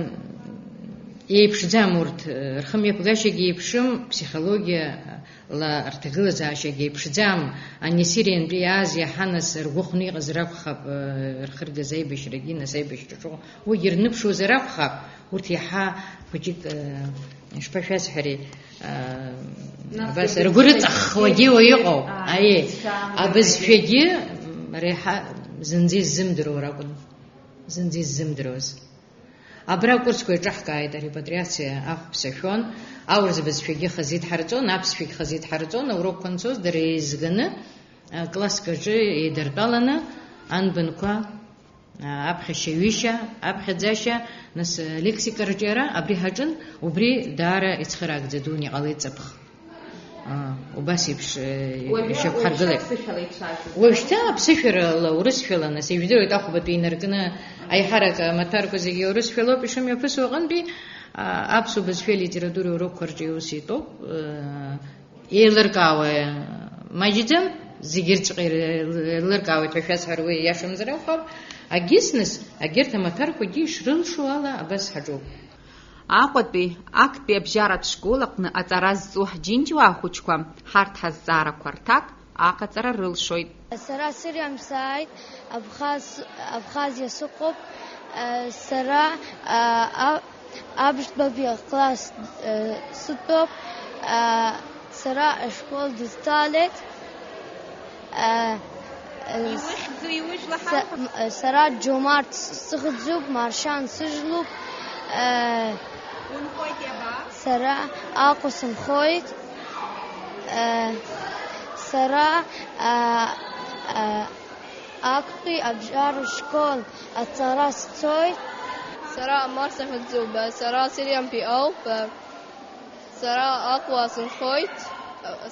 Еиԥшӡам урҭ, рхымҩаԥгашьагьы еиԥшым, ԥсихологиала рҭагылазаашьагьы еиԥшӡам. Ани Сириантәи иааз иаҳа нас ргәы хәны иҟазар акәхап, рхыргаз аибашьрагьы, нас аибашьраҿы уигьы рныԥшуазар акәхап, урҭ иаҳа хәыҷык, ишԥашәасҳәари, Нас абас ргәы рыҵаххуагьы иҟоуп. Аиеи, абызшәагьы реиҳа зынӡа иззымдыруа ракәын. Зынӡа иззымдыруаз. Абра акурсқәа еиҿаҳкааит, арепатриациа ахәԥса шәон, аурыс бызшәагьы хазы идҳарҵон, аԥсшәагь хазы идҳарҵон, аурокқәа анцоз дара еизганы, а, класск аҿы еидыртәаланы анбанқәа, а, аԥхьашьа-ҩышьа, аԥхьаӡашьа, нас, а, лексика рҿиара абри ҳаҿын, убри даара ицхыраагӡа дуны иҟалеит ҵыԥх. Аа, убас еиԥш, э, уажәы ишьақәҳаргылеит. Уажәшьҭа аԥсышәала ицәажәоит. Уажәшьҭа аԥсышәарала урысшәала, нас, ижәдыруеит ахәбатәи инаркны аиҳарак амаҭәарқәа зегьы урысшәалоуп ишымҩаԥысуа аҟынтәи, а, аԥсуа бызшәеи алитературеи урокқәа рҿы иус итәоуп, э, еилыркаауа маҷӡам, зегьы рҵәҟьа еилыркаауеит ҳәа шәасҳәар уи иашамзар акәхап, агьыс, нас, агьырҭ амаҭәарқәагьы ишрылшо ала абас ҳаҿуп. Аҟәатәи актәи абжьаратә школ аҟны аҵара зҵо ҳџьынџьуаа хәыҷқәа, ҳарҭ ҳазҵаарақәа рҭак аҟаҵара рылшоит. Сара Сириантә сааит, Абхаз-, Абхазиа сыҟоуп. Сара, а, а, аԥшьбатәи акласс, а, сытәоуп. А, Сара ашкол дысҭалеит. Э, э, Иухьӡу, иужәла са-, ҳауҳәа? М-, э, сара Џьомарт с-, сыхьӡуп, Маршьан сыжәлоуп. Э, Унхоит иаба? Сара Аҟәа сынхоит. Э, сара, э, э, актәи абжьаратә школ аҵара сцоит. Сара Амар сыхьӡуп, сара Сириантәи ауп. Сара Аҟәа сынхоит,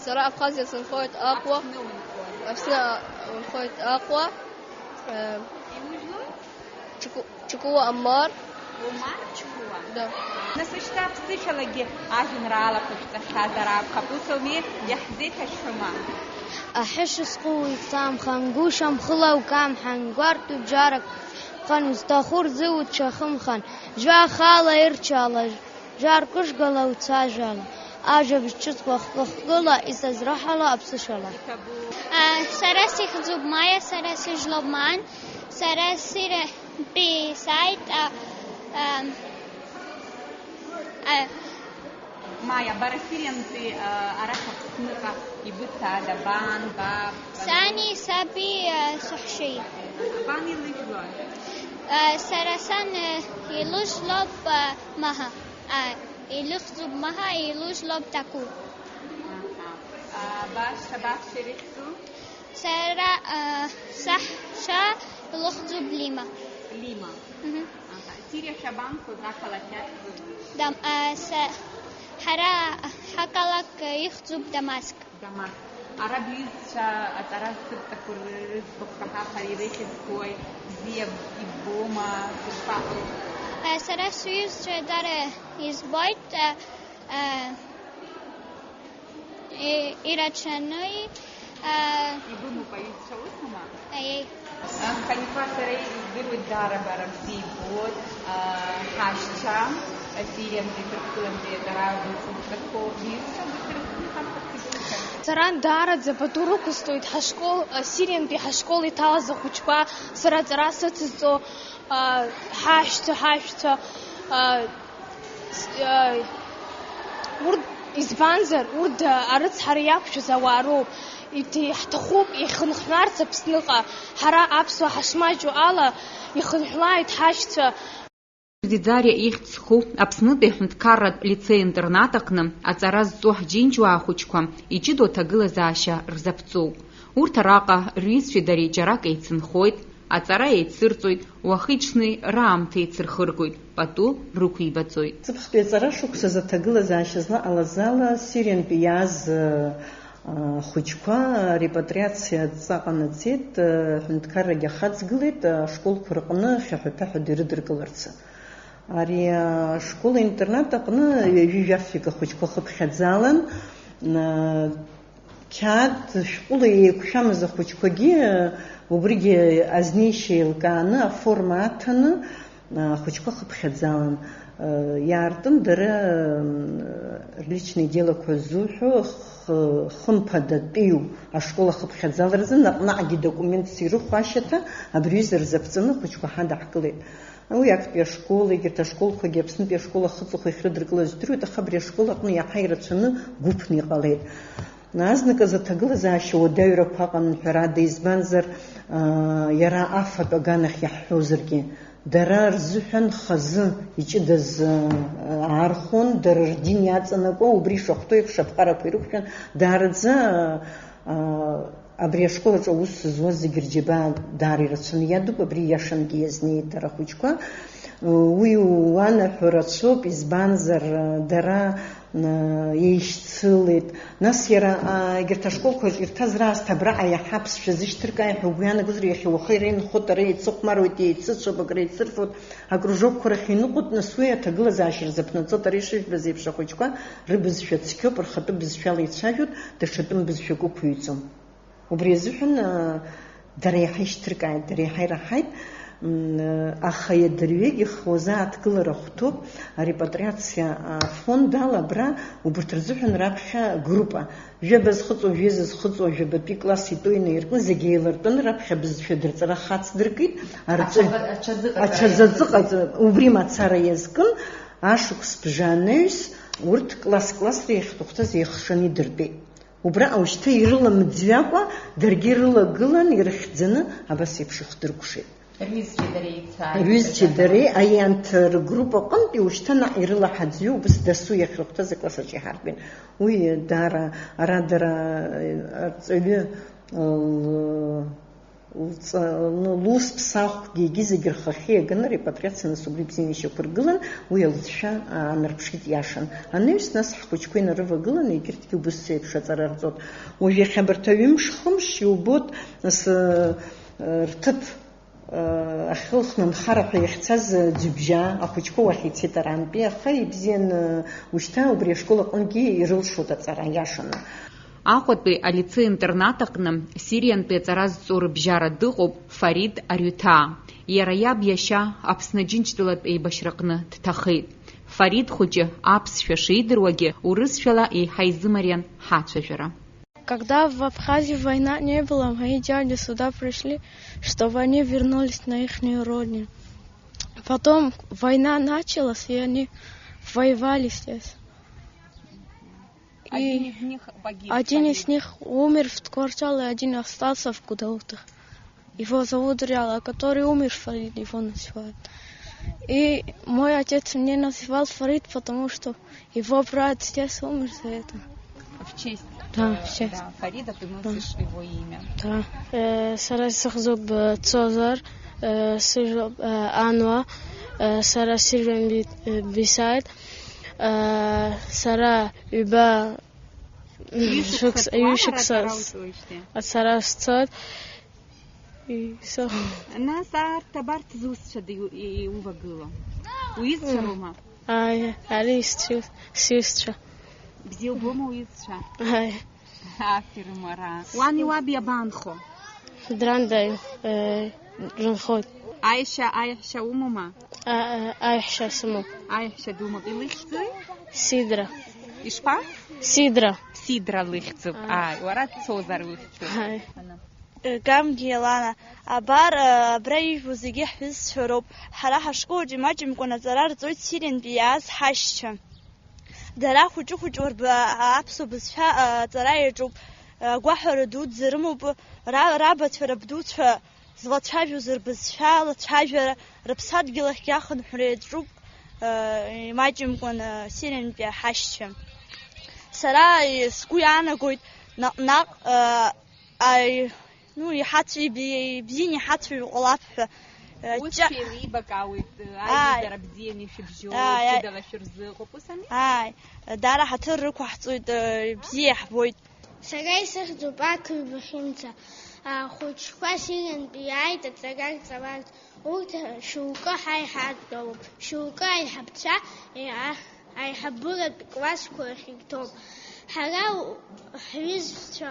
сара Абхазиа сынхоит, Аҟәа. Аԥсны унхоит. Аԥсны унхоит, Аҟәа. Э, Иужәлои? Чку-, Чкуа Амар. Умар Чкуа? Да. Нас шьҭа аԥсышәалагьы ажәеинраалақәа шәҵахьазар акәхап, ус ауми, иаҳзеиҭашәҳәома? Аҳәышьа зху уицамхан, гәышьамхыла укамҳан, гәартә бжьарак хан, узҭаху рзы уҽахымхан, жәа хаала ирчала, Жәаркыжгала уцәажәала, ажәабжь ҿыцқәа хкы-хкыла исазраҳала аԥсышәала. А, сара сихьӡуп Маиа, сара сыжәлоуп Маан, сара Сириантәи сааит, а, а, а. Маиа, бара Сириантәи, а, арахь Аԥсныҟа ибыцаада, бан, баб? Сани саби, а, саҳәшьеи. Бан илыжәлои? А, сара сан, а, илыжәлоуп, а, Маҳа. А, илыхьӡуп Маҳа, илыжәлоуп Такәы. Аҳа. А, баша, баша ирыхьӡу? Сара, а, саҳәшьа илыхьӡуп Лима. Лима. Мгм. Аҳа. Сириа шәабанхоз, ақалақь ахьӡу? Дам-, а, са-, ҳара ҳақалақь ихьӡуп Дамаск. Дамаск. Ара бҩызцәа аҵара зцырҵақәо рыӡбахә раҳаҭыр ирыхьӡқәои, бзиа иббома, дышԥаҟало? Сара сҩызцәа даара избоит, э, э, и-, ирацәаны, э, Ибымоуп аҩызцәа, усума? Аиеи. Анхаҩқәа сара издыруеит, даара бара бзиа ибоит, аа, ҳашьцәа, Сириантәи, Ҭырқәтәылантәи аҵара бызҵақәо, бҩызцәа, быҭрысны ҳамҭакгьы былшәа. Сара даараӡа пату рықәысҵоит ҳашкол, а, Сириантәи ҳашкол иҭалаз ахәыҷқәа, сара аҵара сыцызҵо, а, ҳашьцәа, ҳашәцәа, а, С-, э, урҭ, избанзар, урҭ, э, арыцҳара иақәшәаз ауаа роуп. Иҭ-, иаҳҭахуп ихынҳәнарц Аԥсныҟа. Ҳара аԥсуаа ҳашмаҷу ала, ихынҳәлааит ҳашьцәа. Дидзариа ихьӡ зху Аԥснытәи аҳәынҭқарратә лицеи-интернат аҟны аҵара зҵо ҳџьынџьуаа хәыҷқәа иҷыдоу аҭагылазаашьа рзаԥҵоуп. Урҭ араҟа рҩызцәеи дареи џьарак еицынхоит, аҵара еицырҵоит, уахи-ҽни раамҭа еицырхыргоит, пату рықәибаҵоит. Ҵыԥхтәи аҵара шықәсазы аҭагылазаашьа злаҟалаз ала Сириантәи иааз, ы, ахәыҷқәа репатриациа адҵа ҟанаҵеит, ы, ҳәынҭқаррагьы ахаҵгылеит, ашколқәа рҟны хьаҳәа-ԥаҳәада ирыдыркыларцы. Ари ашкол-интернат аҟны ҩажәи жәафҩык ахәыҷқәа хыԥхьаӡалан, ы, Қьаад шәҟәыла еиқәшәамыз ахәыҷқәагьы убригьы азнеишьа еилкааны, аформа аҭаны, Ахәыҷқәа хыԥхьаӡалан, э, иаартын дара, м, рличное делоқәа зуҳәо, х-, хымԥадатәиу ашкол ахыԥхьаӡаларазы наҟ-наҟгьы документс ирыхәо ашьаҭа абри аҩыза рзаԥҵаны ахәыҷқәа ҳадаҳкылеит. Уи актәи ашкол, егьырҭ ашколқәагьы Аԥснытәи ашкол ахыҵәахә иахьрыдыркылаз здыруеит, аха абри ашкол аҟны иаҳа ирацәаны гәыԥны иҟалеит. Азныказы аҭагылазаашьа уадаҩрақәа ыҟан, ҳәарада, избанзар, аа, иара афатә аганахь иаҳҳәозаргьы, дара рзыҳәан хазы иҷыдаз, аа, аархон, дара рдин иаҵанакуа, убри ишахәҭоу еиԥш аԥҟарақәа ирықәшәан, даараӡа, аа, абри ашкол аҿы аус зуаз зегьы рџьабаа даара ирацәаны иадуп, абри иашангьы иазнеит дара ахәыҷқәа. Уи уанаҳәо рацәоуп, избанзар, дара, м, еишьцылеит. Нас иара, а, егьырҭ ашколқәа ирҭаз раасҭа абраҟа иаҳа аԥсшәа зышьҭыркааи ҳәа угәы иаанагозар, иахьа уаха иреинхоит, ара еицыхәмаруеит, еицыцәоуп, акры еицырфоит, акружокқәа рахь иныҟәоит, нас уи аҭагылазаашьа рзаԥнаҵоит, ара ишыжәбаз еиԥш ахәыҷқәа рыбызшәа цқьоуп, рхатәы бызшәала ицәажәоит, даҽа тәым бызшәак ықәиҵом. Убри азыҳәан, а, дара иаҳа ишьҭыркааит, дара иаҳа ираҳаит, м, аха иадырҩегьых уазааҭгылара хәҭоуп арепатриациа афонд ала абра убарҭ рзыҳәан раԥхьа группа, жәаба зхыҵуа, жәеиза зхыҵуа, жәабатәи класс итәоу инаиркны зегьы еилартәаны раԥхьа абызшәа дырҵара хацдыркит, арҵаҩ-, Аҽазы-, аҽазыҟаҵара. Аҽазыҟаҵара, убри мацара иазкын, ашықәс бжа анаҩс урҭ класс-классла иахьҭахәҭаз еихшаны идыртәеит. Убраҟа ушьҭа ирыламӡҩакәа, даргьы ирылагылан, ирыхьӡаны, абас еиԥш ихдыркәшеит. Рҩызцәеи дареи ицааит. Рҩызцәеи дареи, аианҭ ргрупп аҟынтәи ушьҭа наҟ ирылаҳаӡҩу, убыс дасу иахьрыхәҭаз акласс аҿы иҳарбеит. Уи даара, ара дара, э, арҵаҩы, э, лҵа-, ну, лус ԥсахәгьы егьи зегьы рхахьы иаганы репатриациа нас убри бзианы ишьақәыргылан, уи алҵшәа аанарԥшит иашан. Анаҩс нас ҳхәыҷқәа инарывагыланы, егьырҭгьы убыс еиԥш аҵара рҵот. Уажә иахьа абарҭ аҩымш-хымш иубот, нас, э, рҭыԥ, э, ахьылхны нхара ҳәа иахьцаз, э, Ӡҩыбжьаа ахәыҷқәа уахь ицеит арантәи, аха ибзианы, э, ушьҭа убри ашкол аҟынгьы ирылшоит аҵара, иашаны. Аҟәатәи алицеи-интернат аҟны сириантәи аҵара зҵо рыбжьара дыҟоуп Фарид Арҩҭаа. Иара иаб иашьа Аԥсны Џьынџьтәылатә еибашьраҟны дҭахеит. Фарид хәыҷы аԥсшәа шидыруагьы, урысшәала еиҳа изымариан ҳацәажәара. Когда в Абхазии война не было, мои дяди сюда пришли, чтобы они вернулись на ихнюю родину. Потом война началась, и они воевали здесь. И один из них погиб, один из них умер в Ткорчал, и один остался в Гудаутах. Его зовут Риал, а который умер, Фарид его называют. И мой отец мне называл Фарид, потому что его брат здесь умер за это. В честь, да, э, в честь, да, Фарида ты носишь его имя. Да. Э, сара сыхьӡуп, э, Цозар, э, сыжәлоуп, э, Ануа, э, сара сыжәҩан би-, э, бисааит, э, сара ҩба Ҩышықәса шықәса, ҭоуп ҩышықәса ара с-, уҵоижьҭеи? Ацара сцоит. И всё. Нас арҭ абарҭ зусҭцәада иу-, и-, иувагылоу? Уҩызцәа роума? Ааи, ари сҩызцәа. Бзиа убома уҩызцәа? Ааи. Аферым, уара. Уани уаби абанхо? Дранда, э, рынхоит. Аиашьа, аиаҳәшьа умоума? А, а, аиаҳәшьа сымоуп. Аиаҳәшьа думоуп. Илыхьӡи? Сидра. Ишԥа? Сидра. Сидра лыхьӡуп. Ааи. Ааи, уара Цозар ухьӡуп. Ааи. Ана. Гамгьы Елана, абар, абра ижәбо зегьы ҳҩызцәа роуп. Ҳара ҳашколаҿ имаҷымкәан аҵара рҵоит Сириантәи иааз ҳашьцәа. Дара хәыҷы-хәыҷла рб-, аԥсуа бызшәа аҵара иаҿуп. Агәаҳәара дуӡӡа рымоуп, ра-, рабацәа, рабдуцәа злацәажәоз рбызшәа алацәажәара, рыԥсадгьыл ахьгьы ахынҳәра иаҿуп, имаҷымкәан Сириантәи ҳашьцәа. Сара сгәы иаанагоит наҟ-наҟ, Аи, ну, иҳацәи-, иби-, ибзианы иҳацәажәо ҟалап ҳәа, э, Ус ҷа-, еилибакаауеит, э, Ааи. Аизара бзианы ишәыбжьоу, Ааи, ааи. Ҷыдала шәырзыҟоуп, ус ами? Ааи, дара ҳаҭыр рықәаҳҵоит, э, бзиа иаҳбоит. Сара исыхьӡуп Ақырба Хьымца. Ахәыҷқәа Сириантәи иааит аҵара рҵаларц. Урҭ шьоукы ҳаиҳабацәоуп, шьоукы аиҳабацәа, е, а-, аиҳабыратә классқәа ахь ирҭоуп. Ҳара у-, ҳҩызцәа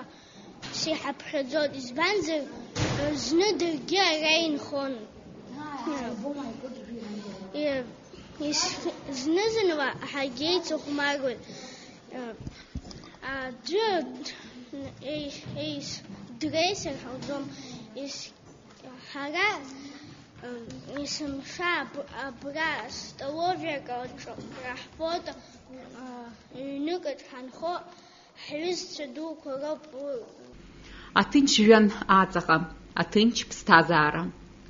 сиҳаԥхьаӡоит, избанзар, зны даргьы ара инхон. Зны-зынла ҳагьеицыхәмаруеит. Аӡәы еи-, еис-, дреисыр ҳалӡом. Ес-, ҳара, м, есымша аб-, абра столовиак аҿы раҳфото, а, ҩныкаҿ ҳанхо ҳҩызцәа дуқәа роуп уи. Аҭынч жәҩан аҵаҟа, аҭынч ԥсҭазаара.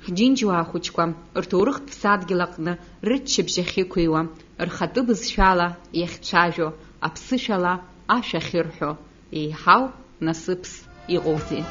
Ҳџьынџьуаа хәыҷқәа рҭоурыхтә ԥсадгьыл аҟны рыччабжь ахьықәыҩуа, рхатәы бызшәала иахьцәажәо, аԥсышәала ашәа ахьырҳәо, еиҳау насыԥс иҟоузеи?